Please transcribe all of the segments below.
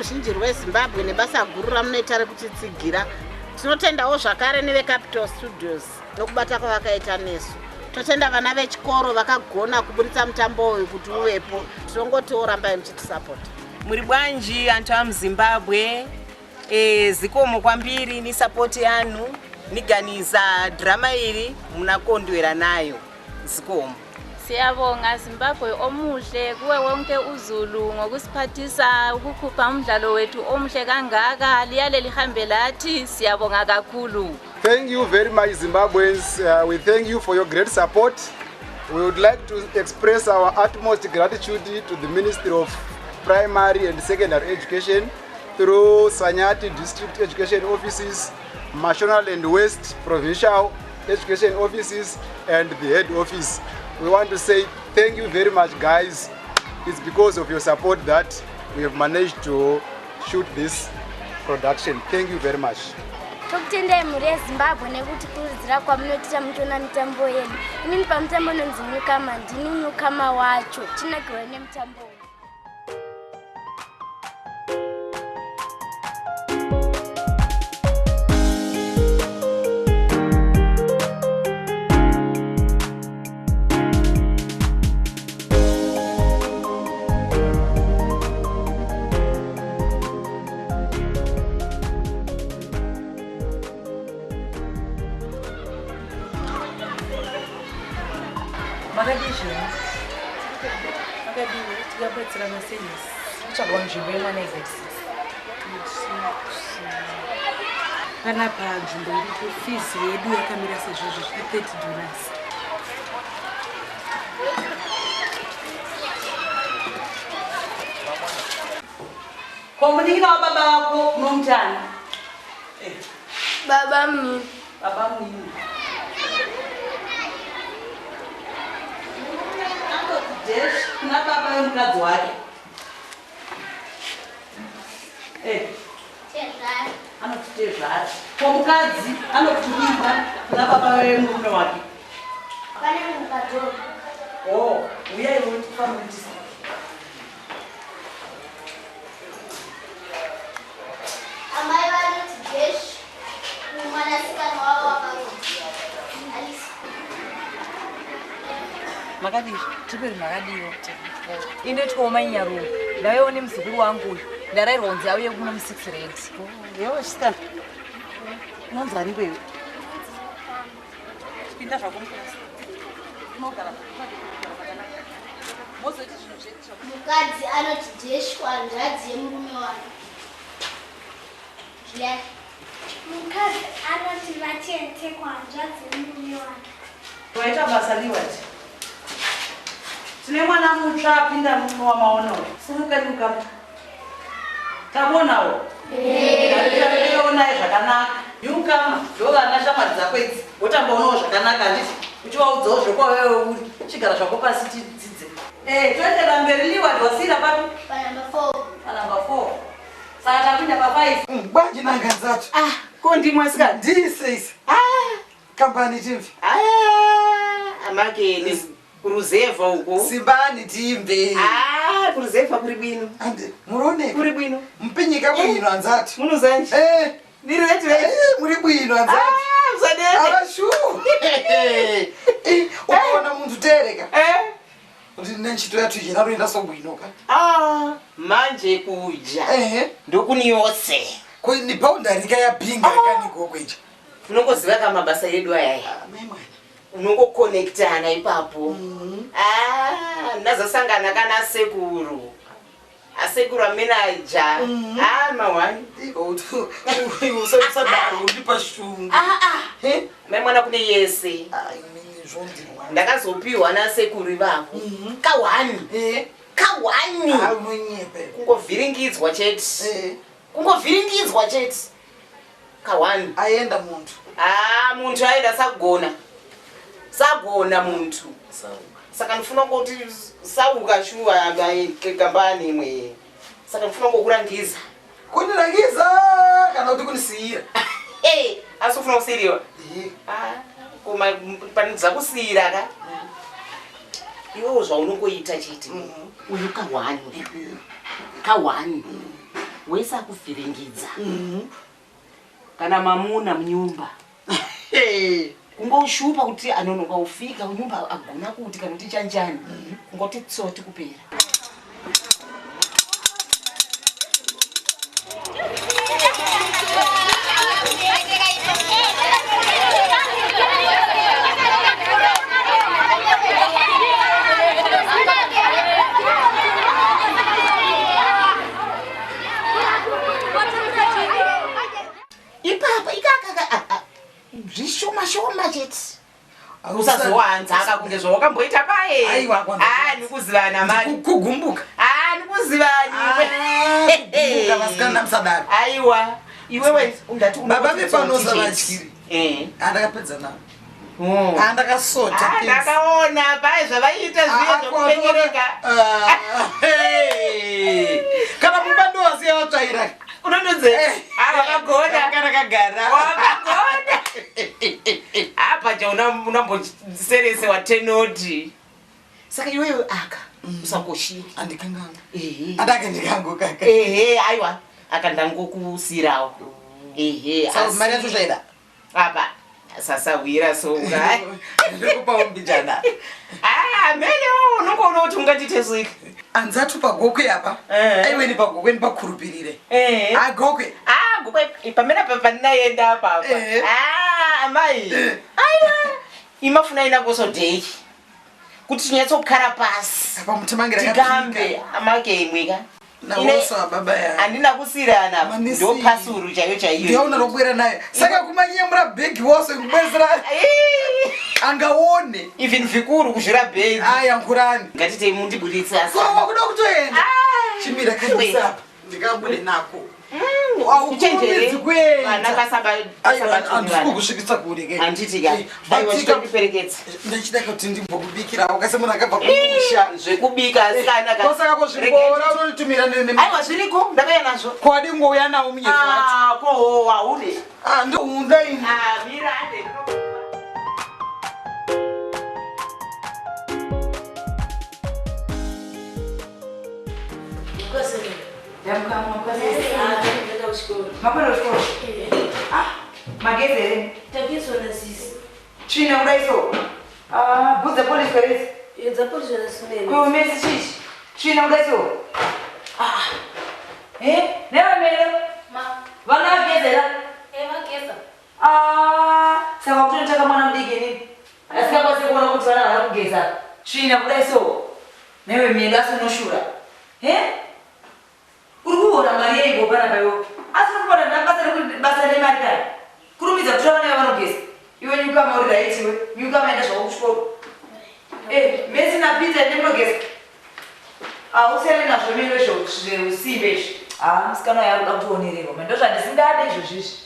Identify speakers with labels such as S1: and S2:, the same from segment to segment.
S1: Veruzhinji rweZimbabwe nebasa guru ramunoita rekutitsigira. Tinotendawo zvakare neveCapital Studios nokubata kwavakaita nesu. Totenda vana vechikoro vakagona kuburitsa mutambo uyu kuti uvepo. Tinongotiwo rambai muchitisapota.
S2: Muri bwanji antu amuZimbabwe e, zikomo kwambiri ni sapoti yanu niganiza drama iri munakondwera nayo zikomo.
S3: Siyabonga Zimbabwe omuhle kuwe wonke uzulu ngokusiphathisa ukukhupha umdlalo wethu omuhle kangaka liyale lihambe lathi siyabonga kakhulu.
S4: Thank you very much Zimbabweans. We thank you for your great support. We would like to express our utmost gratitude to the Ministry of Primary and Secondary Education through Sanyati District Education Offices, Mashonaland West Provincial Education Offices and the head office. We want to say thank you very much guys. It's because of your support that we have managed to shoot this production. Thank you very much.
S5: Tokutendai mhuri yeZimbabwe nekutikurudzira kwamunotiita muchiona mitambo yedu. Inini pamutambo unonzi Newcomer ndini newcomer wacho. Tinakirwa nemutambo uyu.
S6: Makadii zvenyu? Makadii? Tikabatsirana sei nhasi? Kutsvagwa nzvimbo yemwana grade 6. Panapa nzvimbo iripo fees yedu yakamira sezvizvi zviri 30 dollars.
S7: Ko munin'ina wababa vako unomutani?
S5: Eh. Baba munini.
S7: Baba munini. Anoti dash kuna baba vemukadzi wake. Eh.
S5: Tezvara.
S7: Anoti tezvara. Ko mukadzi anoti kudii kuna baba vemurume wake?
S5: Pane mukadzi.
S7: Oh, uyai wotifambisa.
S5: Amai vanoti Jesh kumwanasikana wavo wakarodzwa Alice.
S6: Makadii? Tiperi makadiwo. Inoitwawo mai Nyaruwe. Ndauyawo nemuzukuru wangu uyu. Ndarairwa kunzi auye kuno mu6 red.
S7: Yewe chisikana. Unonzi ani kwewe? Pinda zvako mukasi. Unogara zvakanaka. Mozoita zvinhu zvedu zvako.
S5: Mukadzi anoti Jesh kuhanzvadzi yemurume wake. Juliana.
S8: Mukadzi anoti vatete kuhanzvadzi yemurume wake.
S7: Waita basa Liward. Tine mwana mutsva apinda muno wamaona uyu. Simuka nyuka. Takuonawo. Takuonawo zvakanaka. Newcomer ndo vana shamwari dzako idzi. Wotambaonawo zvakanaka handiti? Uchivaudzawo zvekwawewe uri. Chigara zvako pasi tidzidze. Eh, toendera mberi Liward wasiira papi?
S5: Pa number 4.
S7: Pa number 4. Saka tapinda pa 5.
S9: Bwanji nanga nzatu.
S2: Ah, ko ndimwe asikana.
S9: Ndiri
S2: Ah,
S9: kambani timve.
S2: Ah, amakeni kuruzevha uko.
S9: Simbani timve.
S2: Ah, kuruzevha kuri bwino.
S9: Ande, muroneka.
S2: Kuri bwino.
S9: Mpinyika bwino anzatu.
S2: Munozanje.
S9: Eh.
S2: Ndiri reti reti.
S9: Eh, muri bwino anzatu.
S2: Ah, musadere.
S9: Abashu. Eh, ukaona muntu tereka.
S2: Eh.
S9: Kuti nentchito yathu iji inatoenda sobwino ka.
S2: Ah, manje kudya.
S9: Ehe.
S2: Ndokuniyose.
S9: Ko ni boundary ka yapinga ah. kaniko kweja.
S2: Unongoziva ka mabasa edu aya.
S9: Ah, mai mwana.
S2: Unongokonektana ipapo. Ah, ndazosangana kana sekuru. Asekuru amenaja. Ah, mawani.
S9: Usadaro undipa shungu.
S2: Ah ah.
S9: Eh?
S2: Mai mwana kune yese.
S9: Ai, mini zvondirwa.
S2: Ndakazopiwa nasekuru ivavo. Kawani.
S9: Eh.
S2: Kawani.
S9: Ah, unonyepe.
S2: Kungovhiringidzwa chete.
S9: Eh.
S2: Kungovhiringidzwa chete. Kawani.
S9: Aenda muntu.
S2: Ah, muntu aenda sagona. Sagona muntu. Saka ndifuna kuti sauka shuwa kambani imwe. Saka ndifuna ngokurangiza.
S9: Kunirangiza kana kuti kunisiyira.
S2: Eh, asi ufuna kusiyiriwa?
S9: Eh.
S2: Ah, kuma panidza kusiyira ka. Iwewo zvaunongoita chete. Uyu kawani. Kawani. Wese akuvhiringidza. Kana mamuna munyumba. Kungoshupa kuti anonoka ufika kunyumba agona kuti kana kuti chanjani. Kungoti tsoti kupera. Ipapa ikakaka zvishoma shoma chete. Usazowanza aka kunge zvawakamboita paye.
S9: Aiwa, kwanza.
S2: Ah, nikuzivana mani.
S9: Kugumbuka.
S2: Ah, nikuzivani.
S9: Kugumbuka vasikana musadaro.
S2: Aiwa. Iwewe undati
S9: Baba vepanosa
S2: chete.
S9: vatyiri. Andakapedza navo. Andakasota.
S2: Ah, ndakaona paye zvavaiita zviye zvekupenyereka.
S9: Kana mumba ndowasiya vatsvaira.
S2: Unondudze? Ah, wakagona.
S9: Kana kagara.
S2: Wakagona. Apa cha unamboserese watenoti. Saka iwewe aka usangoshiya.
S9: Andikanganga. Andake ndikangokaka.
S2: Ehe, aiwa. Aka ndangokusirawo. Ehe.
S9: Saka mari yacho zvaida.
S2: Apa sasawira soka.
S9: Ndikupawo mbijana.
S2: Ah, mene unongoona kuti ungatite svika.
S9: Anzatu pagokwe apa. Aiweni pagokwe ndipakurupirire. Agokwe.
S2: Ah, gokwe pamene apa pandinaenda apa apa. Ah, amai. Aiwa. Imafuna ina kosodei. Kuti tinyatsokugara pasi.
S9: Apa mutimangira
S2: Tigambe amake imwe ka.
S9: Nawoso ababa ya.
S2: Handina kusirana. Ndo pasuru chaiyo chaiyo.
S9: Ndiyaona rokwira nayo. Saka kumanyemura bhegi wose kubwezera. Angaone.
S2: Even vikuru kuzvira bhegi.
S9: Aya nkurani.
S2: Ngatite mundibuditse asi.
S9: Ko wakuda kutoenda. Chimira kanisa apa. Ndikabude nako.
S2: Uchenjere.
S9: Haukurumidzi kuenda.
S2: Vana
S9: Handisi kukusvikisa kure ke.
S2: Handiti ka. Aiwa chitondiperekedza.
S9: Ndachida kuti ndimbokubikirawo kasi munhu akabva kumusha.
S2: Zvekubika asikana ka.
S9: Kosaka kozvibora unonitumira ne.
S2: Aiwa zviriko ndakauya nazvo.
S9: Ko adi ngouya nawo munyezi wacho.
S2: Ah, ko waune.
S9: Ah, ndounda ini.
S2: Ah, mira ande.
S7: Makwenda kuchikoro? Ah, magezi here?
S10: Tagezwa sisi.
S7: Tsvina kudai so. Ah, bvudza polisi here?
S10: Dzapoliswa nasimene.
S7: Kuumesi chichi. Tsvina kudai so. Ah. Eh, newe mero.
S10: Ma.
S7: Vana vagezera?
S10: Eh, vageza.
S7: Ah, saka kutonotaka mwana mudiki inini. Asingakwanisi kuona kuti vana havana kugeza. Tsvina kudai so. Newe melo asi unoshura. Eh? Uri kuona mari yeiko panapa iwe? Asi uri kuona ndina basa reku basa remari kani? Kurumidza kutora vana vanogeza. Iwe nyukama uri right iwe. Nyukama enda zvako kuchikoro. Eh, mesi napita ende munogeza. Ah, usiyane nazvo melo izvo zveusimbe izvi. Ah, musikana uyu ari kuda kutionererwa. Mando zvandisingade izvozvo izvi.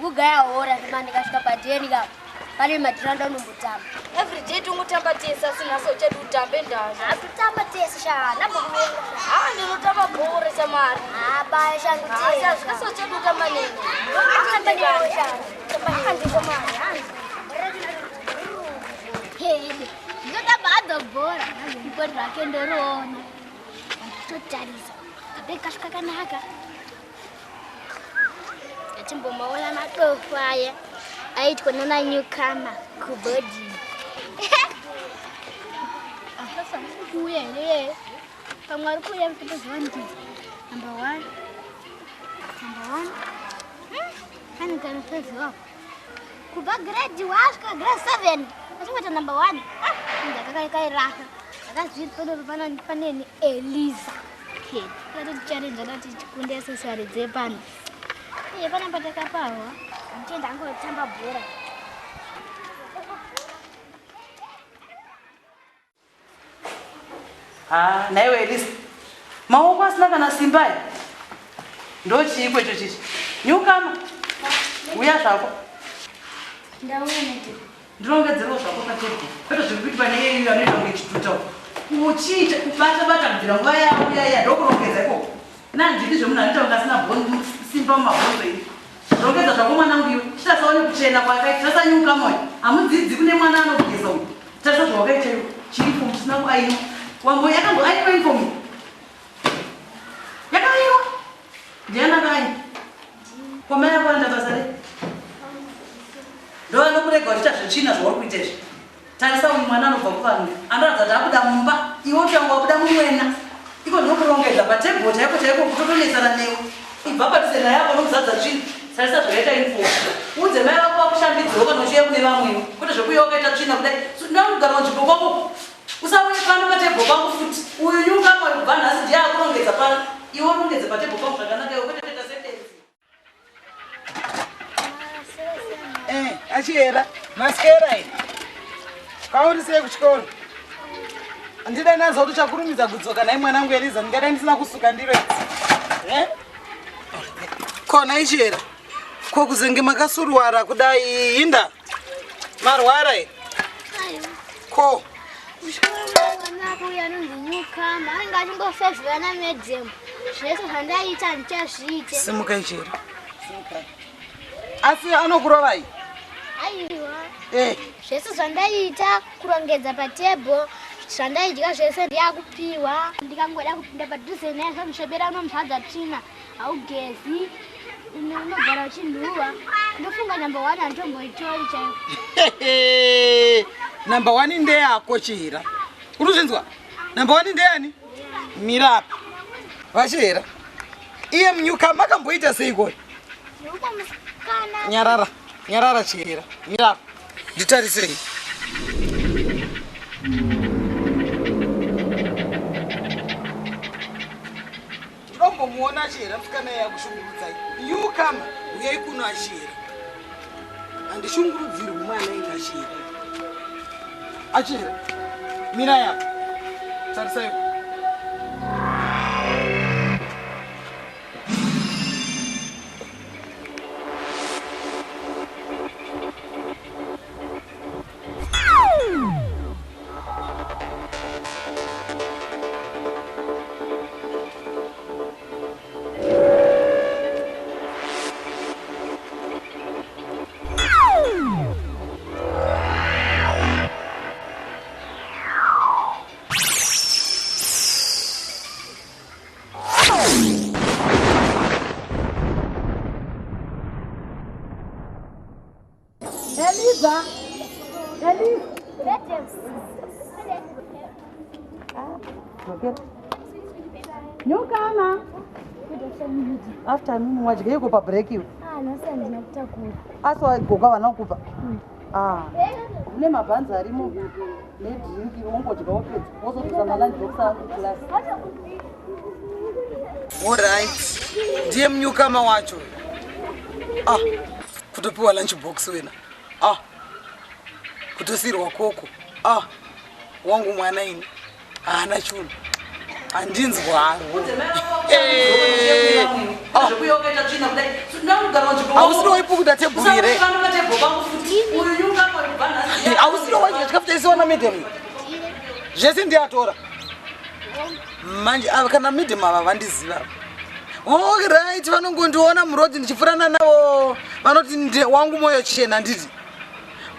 S5: Kugaya hora zvima ndikasvika padeni ka pane madhiranda unombotamba
S10: Every day tongotamba tese asi nhasi uchati utambe ndazvo.
S5: Hatutamba tese sha ndambokuvenga
S10: Ah, ndinotamba bhora shamari.
S5: Ah, baya shangu
S10: Ah, sha zvikasi uchati utamba neni.
S5: Tamba newe sha. Tamba newe. Hede. Ndinotamba hadzo bhora. Bhora rake ndoriona. Totarisa. Kabe kasvika kanaka. Atimbomaona madofu aya aitwa nana newcomer kubhodhi. Sasa kuuya here? Pamwe ari kuuya kutozowanikidza. Number one. Number one. Hani kana feziwa. Kubva grade 1 kusvika grade 7 achingoita number 1. Ndakakairasa. Ndakazviri pano pano paneni Eliza. Yatoticharenja ndati chikunde sesare dzepano. Iye panapa takaparwa. Ndichienda angotamba bhora.
S7: Ah, naiwe Elisa. Maoko asina kana simba aya. Ndochiiko icho chichi. Nyukama. Uya zvako.
S5: Ndauya nete.
S7: Ndinongedzerewo zvako patebhuru. Kwete zviri kuitwa neiyi anoita kunge chituta uko. Uchiita kubata bata kubvira nguva yako iya iya ndokurongedza ikoko. Nandidi zvemunhu anoita kunge asina simba mumabhonzo ini. Rongedza zvako mwanangu iwe. Chitasaone kuchena kwakaita. Tasanyuka moyo. Hamudzidzi kune mwana anogeza uyu. Tarisa zvawakaita iwe. Chiripo chisina kuainwa. Wambo yakambo aiwa uniform. Yakaiwa. Ndiana kai. Kwamai ako anoita basa rei? Ndovanokurega uchiita zvetsvina zvauri kuita izvi. Tarisa uyu mwana anobva kuvanhu anoratidza kuti abuda mumba iwe uchange wabuda mumwena. Iko ndokurongedza patebhuru chaiko chaiko kutotonetsana newe. Ibva padhuze naye apo nokuzadza tsvina. Tarisa zvakaita uniform. Udze mai vako vakushambidzewo kana uchiuya kune vamwewo kwete zvekuuya wakaita tsvina kudai. Ndakugara kunzvimbo kwako. Usauye pano patebhuru pangu futi. Uyu newcomer uyu kubva nhasi ndiye akurongedza pano. Iwe urongedze patebhuru pangu zvakanaka iwe kwete kuita sebenzi.
S9: Eh, achiyera maskera here kauri sei kuchikoro ndidai ndanzwa kuti uchakurumidza kudzoka nhai mwanangu eliza ndingadai ndisina kusuka ndiro idzi eh? kona ichiyera ko kuzenge makasuruwara kudai hinda marwara here ko
S5: Uya anonzi newcomer anenge achingofevhiwa namedam zvese zvandaiita handichazviite.
S9: Simuka ichero. Simuka. Asi anokurovai?
S5: Aiwa.
S9: Eh.
S5: Zvese zvandaiita kurongedza patable zvandaidya zvese ndiyakupiwa ndikangoda kupinda padhuze naye zvamusvebera unomuzadza tsvina haugezi unogara uchinhuwa ndofunga number one handitomboitori chaiyo.
S9: Number one ndeyako Chihera. Urikuzvinzwa? Number one ndeyani? Mira apa. VaChihera. Iye munyuka makamboita seiko? Nyarara. Nyarara Chihera. Mira apa. Nditarisei. Ndombomuona Chihera musikana iye akushungurudzai. Newcomer uyai kuno aChihera. Handishungurudzirwi mwana ini aChihera. Achihera. Mirai apa. Tarisai.
S7: Eliza! Eliza! Newcomer. Afternoon wadyeiko pabreak iwe?
S5: Ah, nhasi handina kutakura.
S7: Asi wagoga vana kukupa? Ah. Mune mabhanzi arimo nedrink wongodya wopedza wozobvisa malunch box ako class.
S9: Alright. Ndiye munyukama wacho. Ah, kutopiwa lunch box wena. Ah. Kutosiirwa koko. Ah. Wangu mwana ini. Haana chunhu. Handinzwaro. Eh. Ah. Hausiri waipukuta tebhuru here? Hausiri waidya chikafu chaisiwa namedam? Zvese ndiye atora. Manje ava kana madam ava vandiziva. Alright, vanongondiona muroad ndichipfurana navo vanoti wangu moyo chena nditi.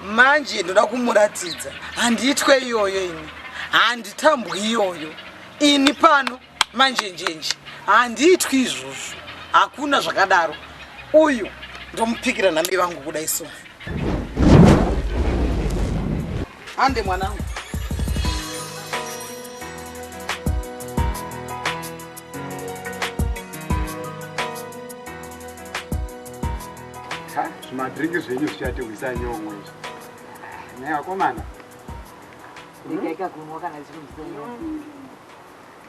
S9: Manje ndoda kumuratidza handiitwe iyoyo ini handitambwi iyoyo ini pano manjenjenje handiitwi izvozvo hakuna zvakadaro uyu ndomupikira nami vangu kudai so hande mwanangu.
S4: Ha, zvimadrinki zvenyu zvichatihwisa nyongo izvi. Nhai vakomana.
S6: Ndikaika kunwa kana zvichihwisa nyongo.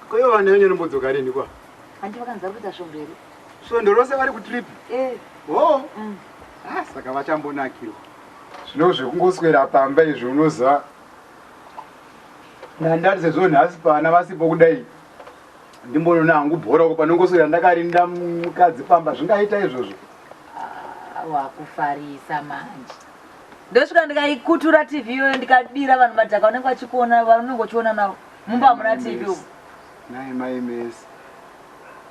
S4: Ko ivo vana venyu vanombodzoka rini kwa?
S6: Hanti vakanzi vari kuita svondo here?
S4: Svondo rose vari kutrip?
S6: Eh.
S4: Oh. Ah, saka vachambonakirwa. Zvino zvekungoswera pamba izvi unoziva ndandati sezvo nhasi pana vasipo kudai ndimbonoona hangu bhora uko panongoswera ndakarinda mukadzi pamba zvingaita izvozvo.
S6: Ah, wakufarisa manje. Ndosvika ndikaikutura TV iyoyo ndikadira vanhu madhaka vanenge vachikuona vanenge uchiona navo mumba hamuna TV umu.
S4: Nhai mai Mesi.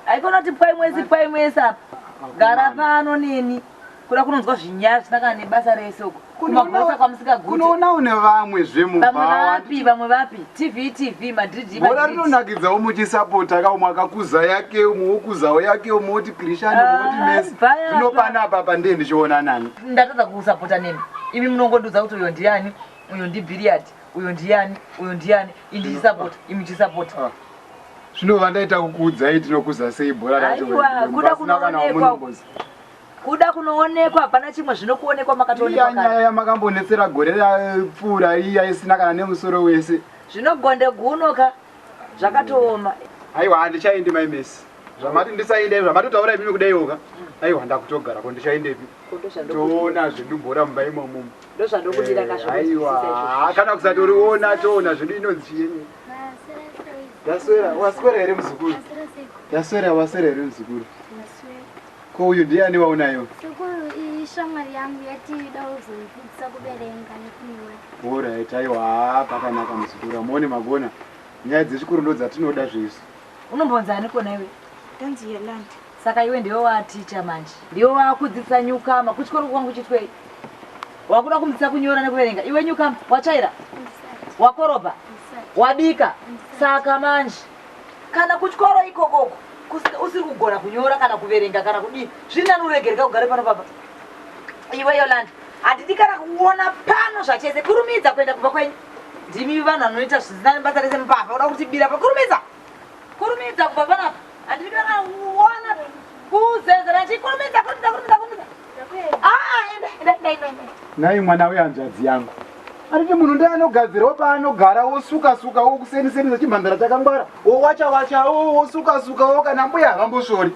S6: Haikona kuti pwai mwese pwai mwese apa. Gara pano neni. Kuda kunonzwa zvinyaya zvisina kana nebasa rese uko. Kumagosa kwamusikaguti.
S4: Kunoonawo nevamwe
S6: Vamwe
S4: zvemubhawa.
S6: vapi, vamwe vapi? TV TV, Madrid
S4: Bhora
S6: Madrid.
S4: rinonakidzawo muchisapota ka umwe akakuza yake umwe wokuzawo yake umwe woti Cristiano umwe woti
S6: Ah,
S4: Messi.
S6: baya
S4: Zvino panapa pa ndiye ndichiona nani?
S6: Ndatadza kusapota nemi. Imi munongondiudza kuti uyo ndiani, uyo ndiBilliard, uyo ndiani, uyo ndiani, ini ndichisapota, imi muchisapota.
S4: Zvinova ndaita kukuudzai tinokuza sei bhora racho.
S6: Aiwa, kuda
S4: pasina kana
S6: kunoonekwa.
S4: wamunombozi.
S6: Kuda kunoonekwa hapana chimwe zvinokuonekwa makatoonekwa
S4: Iya
S6: kare.
S4: nyaya yamakambonetsera gore rapfuura iya isina kana nemusoro wese.
S6: Zvinogonde guno ka zvakatooma.
S4: Aiwa handichaendi mai Messi. Zvamati ndisaende zvamatotaura imimi kudaiwoka. Aiwa ndakutogara ko ndichaendepi. Toona zvedu bhora mumba imomo.
S6: Ndozvandokudira ka
S4: Aiwa kana kusatoriona toona zvedu inonzi chienyi. Ndaswera, waswera here muzukuru? Ndaswera, waswera here muzukuru? Ko uyu ndiani waunayo?
S8: Sekuru ishamwari yangu yatida kuzondidzidzisa kuverenga nekunyora.
S4: Alright, aiwa pakanaka muzukuru. Amuone magona. Nyaya dzechikuru ndo dzatinoda zveisu.
S6: Unombonzi ani kona iwe?
S10: Ndanzi Yolanda.
S6: Saka iwe ndiwe waaticha manje. Ndiwe waakudzidzisa nyukama. Kuchikoro kwangu chitwei? Wakuda kumudzidzisa kunyora nekuverenga. Iwe nyukama, watsvaira? Wakorobha? Wabika? Saka manje kana kuchikoro ikokoko usiri kugona kunyora kana kuverenga kana kudii zviri nani uregereka kugare pano papa. Iwe Yolanda, handidi kana kuona pano zvachese. Kurumidza kuenda kumba kwenyu. Ndimi vanhu vanoita zvisina nebasa rese mubavha uda kutibira pa kurumidza. Kurumidza kubva panapa. Handidi kana kuona kuzezera ndichikurumidza kurumidza kurumidza kurumidza. Ah, enda enda enda enda. enda.
S4: Nhai mwana wehanzvadzi yangu. Anditi munhu ndiye anogadzirawo paanogara wosuka suka wokuseniseni chimhandara chakangwara wowacha wacha wosuka suka kana mbuya havambosvori.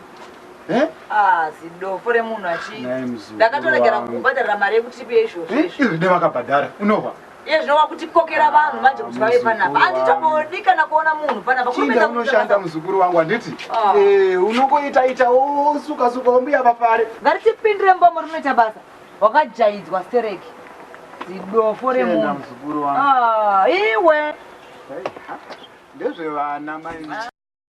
S4: Eh?
S6: Ah, zidofo remunhu achi.
S4: Nhai muzukuru
S6: Ndakatoregera
S4: wangu.
S6: kubhadharira mari yekutripi yeizvozvo
S4: Eh,
S6: izvi.
S4: Izvi ndevakabhadhara unohwa.
S6: Iye zvino wakutikokera vanhu manje kuti vave panapa.
S4: muzukuru
S6: Handitombodi kana kuona munhu panapa.
S4: Chinda
S6: Kurumidza
S4: unoshanda muzukuru wangu handiti?
S6: Ah.
S4: Eh, unongoita ita wosuka suka mbuya vafare.
S6: Ngaritipindire mbomo rinoita basa. Wakajaidzwa stereki. Zidofo
S4: Chienda
S6: remunhu.
S4: muzukuru wangu.
S6: Ah, iwe.
S4: Ndezvevana mai.